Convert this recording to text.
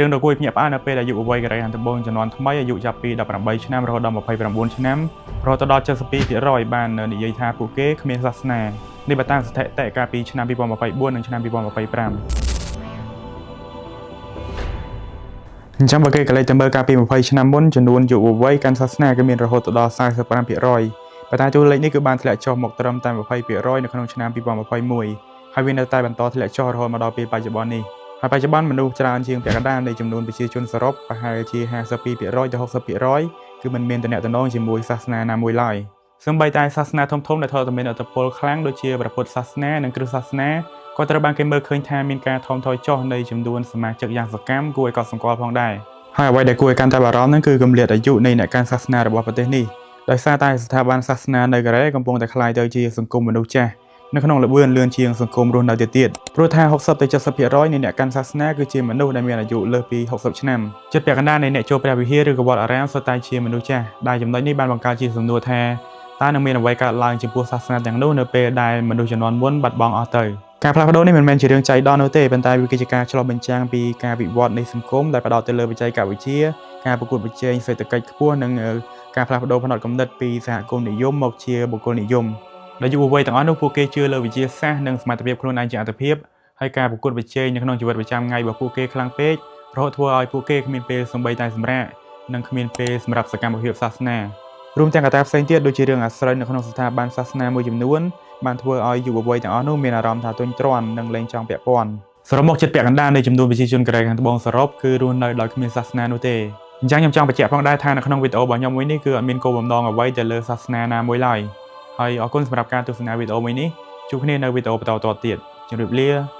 រឿងដ៏គួរឲ្យភ្ញាក់ផ្អើលនៅពេលដែលយុវវ័យកូរ៉េខាងត្បូងជំនាន់ថ្មីអាយុចាប់ពី18ឆ្នាំរហូតដល់29ឆ្នាំរហូតដល់72%បាននិយាយថាពួកគេគ្មានសាសនានេះបើតាមស្ថិតិកាលពីឆ្នាំ2024និងឆ្នាំ2025អញ្ចឹងបើគេក៏លេចទៅមើលកាលពី20ឆ្នាំមុនចំនួនយុវវ័យកាន់សាសនាគឺមានរហូតដល់45%ប៉ុន្តែតួលេខនេះគឺបានធ្លាក់ចុះមកត្រឹមតែ20%នៅក្នុងឆ្នាំ2021ហើយវានៅតែបន្តធ្លាក់ចុះរហូតមកដល់ពេលបច្ចុប្បន្ននេះហើយបច្ចុប្បន្នមនុស្សច្រើនជាងពាក់កណ្ដាលនៃចំនួនប្រជាជនសរុបប្រហែលជា52%ទៅ60%គឺមិនមានទំនាក់ទំនងជាមួយសាសនាណាមួយឡើយសូម្បីតែសាសនាធំៗដែលធ្លាប់តែមានឥទ្ធិពលខ្លាំងដូចជាព្រះពុទ្ធសាសនានិងគ្រិស្តសាសនាក៏ត្រូវបានគេមើលឃើញថាមានការថមថយចុះនៃចំនួនសមាជិកយ៉ាងសកម្មគួរឲ្យកត់សម្គាល់ផងដែរហើយអ្វីដែលគួរឲ្យកាន់តែបារម្ភហ្នឹងគឺគម្លាតអាយុនៃអ្នកកាន់សាសនារបស់ប្រទេសនេះដោយសារតែស្ថាប័នសាសនានៅកូរ៉េកំពុងតែក្លាយទៅជាសង្គមមនុស្សចាស់នៅក្នុងល្បឿនលឿនជាងសង្គមរស់នៅទៀតទៀតព្រោះថា60ទៅ70%នៃអ្នកកាន់សាសនាគឺជាមនុស្សដែលមានអាយុលើសពី60ឆ្នាំជិតពាក់កណ្ដាលនៃអ្នកចូលព្រះវិហារឬក៏វត្តអារាមសុទ្ធតែជាមនុស្សចាស់ដែលចំណុចនេះបានបង្កើតជាសំណួរថាតើនឹងមានអ្វីកើតឡើងចំពោះសាសនាទាំងនោះនៅពេលដែលមនុស្សជំនាន់មុនបាត់បង់អស់ទៅការផ្លាស់ប្ដូរនេះមិនមែនជារឿងចៃដន្យនោះទេប៉ុន្តែវាគឺជាការឆ្លុះបញ្ចាំងពីការវិវត្តនៃសង្គមដែលផ្ដោតទៅលើបច្ចេកវិទ្យាការប្រកួតប្រជែងសេដ្ឋកិច្ចខ្ពស់និងការផ្លាស់ប្ដូរផ្នត់គំនិតពីសហគមន៍និយមមកជាបុគ្គលនិយមដែលយុវវ័យទាំងអស់នោះពួកគេជឿលើវិទ្យាសាស្ត្រនិងសមត្ថភាពខ្លួនឯងជាអាទិភាពហើយការប្រកួតប្រជែងនៅក្នុងជីវិតប្រចាំថ្ងៃរបស់ពួកគេខ្លាំងពេករហូតធ្វើឲ្យពួកគេគ្មានពេលសូម្បីតែសម្រាកនិងគ្មានពេលសម្រាប់សកម្មភាពសាសនារួមទាំងកត្តាផ្សេងទៀតដូចជារឿងអាស្រូវនៅក្នុងស្ថាប័នសាសនាមួយចំនួនបានធ្វើឲ្យយុវវ័យទាំងអស់នោះមានអារម្មណ៍ថាទន់ទ្រាន់និងលែងចង់ពាក់ព័ន្ធសរុបមកជិតពាក់កណ្ដាលនៃចំនួនប្រជាជនកូរ៉េខាងត្បូងសរុបគឺរស់នៅដោយគ្មានសាសនានោះទេអញ្ចឹងខ្ញុំចង់បញ្ជាក់ផងដែរថានៅក្នុងវីដេអូរបស់ខ្ញុំមួយនេះគឺអត់មានគោលបំណងអ្វីទៅលើសាសនាណាមួយឡើយហើយអរគុណសម្រាប់ការទស្សនាវីដេអូមួយនេះជួបគ្នានៅវីដេអូបន្តៗទៀតជម្រាបលា។